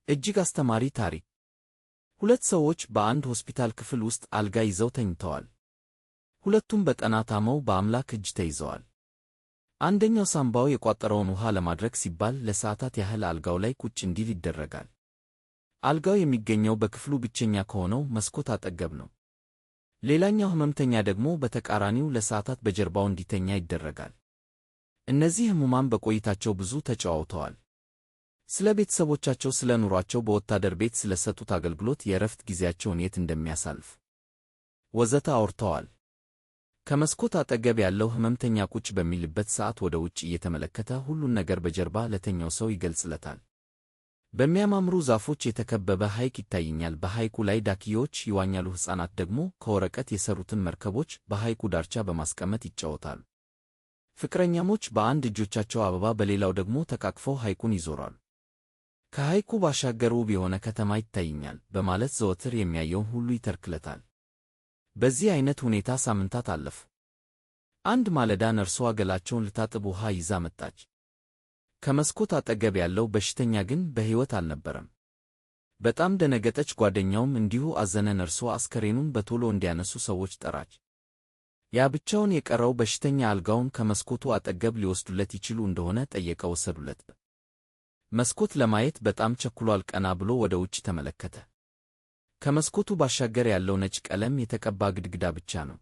እጅግ አስተማሪ ታሪክ። ሁለት ሰዎች በአንድ ሆስፒታል ክፍል ውስጥ አልጋ ይዘው ተኝተዋል። ሁለቱም በጠና ታመው በአምላክ እጅ ተይዘዋል። አንደኛው ሳምባው የቋጠረውን ውሃ ለማድረግ ሲባል ለሰዓታት ያህል አልጋው ላይ ቁጭ እንዲል ይደረጋል። አልጋው የሚገኘው በክፍሉ ብቸኛ ከሆነው መስኮት አጠገብ ነው። ሌላኛው ሕመምተኛ ደግሞ በተቃራኒው ለሰዓታት በጀርባው እንዲተኛ ይደረጋል። እነዚህ ሕሙማን በቆይታቸው ብዙ ተጨዋውተዋል። ስለ ቤተሰቦቻቸው፣ ስለ ኑሯቸው፣ በወታደር ቤት ስለሰጡት አገልግሎት፣ የእረፍት ጊዜያቸውን የት እንደሚያሳልፍ ወዘተ አውርተዋል። ከመስኮት አጠገብ ያለው ሕመምተኛ ቁጭ በሚልበት ሰዓት ወደ ውጭ እየተመለከተ ሁሉን ነገር በጀርባ ለተኛው ሰው ይገልጽለታል። በሚያማምሩ ዛፎች የተከበበ ሐይቅ ይታየኛል። በሐይቁ ላይ ዳክዬዎች ይዋኛሉ። ሕፃናት ደግሞ ከወረቀት የሠሩትን መርከቦች በሐይቁ ዳርቻ በማስቀመጥ ይጫወታሉ። ፍቅረኛሞች በአንድ እጆቻቸው አበባ በሌላው ደግሞ ተቃቅፈው ሐይቁን ይዞራሉ። ከሐይቁ ባሻገር ውብ የሆነ ከተማ ይታየኛል በማለት ዘወትር የሚያየውን ሁሉ ይተርክለታል። በዚህ አይነት ሁኔታ ሳምንታት አለፉ። አንድ ማለዳ ነርሷ ገላቸውን ልታጥብ ውሃ ይዛ መጣች። ከመስኮት አጠገብ ያለው በሽተኛ ግን በሕይወት አልነበረም። በጣም ደነገጠች። ጓደኛውም እንዲሁ አዘነ። ነርሷ አስከሬኑን በቶሎ እንዲያነሱ ሰዎች ጠራች። ያ ብቻውን የቀረው በሽተኛ አልጋውን ከመስኮቱ አጠገብ ሊወስዱለት ይችሉ እንደሆነ ጠየቀ። ወሰዱለት። መስኮት ለማየት በጣም ቸኩሏል። ቀና ብሎ ወደ ውጭ ተመለከተ። ከመስኮቱ ባሻገር ያለው ነጭ ቀለም የተቀባ ግድግዳ ብቻ ነው።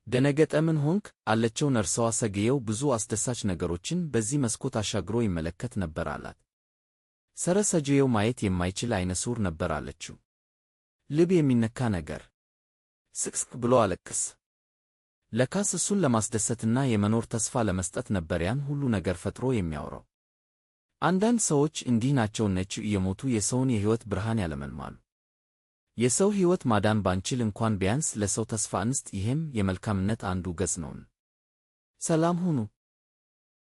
ደነገጠ። ምን ሆንክ አለችው ነርሷ። ሰውየው ብዙ አስደሳች ነገሮችን በዚህ መስኮት አሻግሮ ይመለከት ነበር አላት። ሰረ ሰውየው ማየት የማይችል አይነ ስውር ነበር አለችው። ልብ የሚነካ ነገር። ስቅስቅ ብሎ አለቀሰ። ለካስ እሱን ለማስደሰትና የመኖር ተስፋ ለመስጠት ነበር ያን ሁሉ ነገር ፈጥሮ የሚያወራው። አንዳንድ ሰዎች እንዲህ ናቸው። ነጭ እየሞቱ የሰውን የሕይወት ብርሃን ያለመልማሉ። የሰው ሕይወት ማዳን ባንችል እንኳን ቢያንስ ለሰው ተስፋ እንስጥ። ይህም የመልካምነት አንዱ ገጽ ነውን። ሰላም ሁኑ።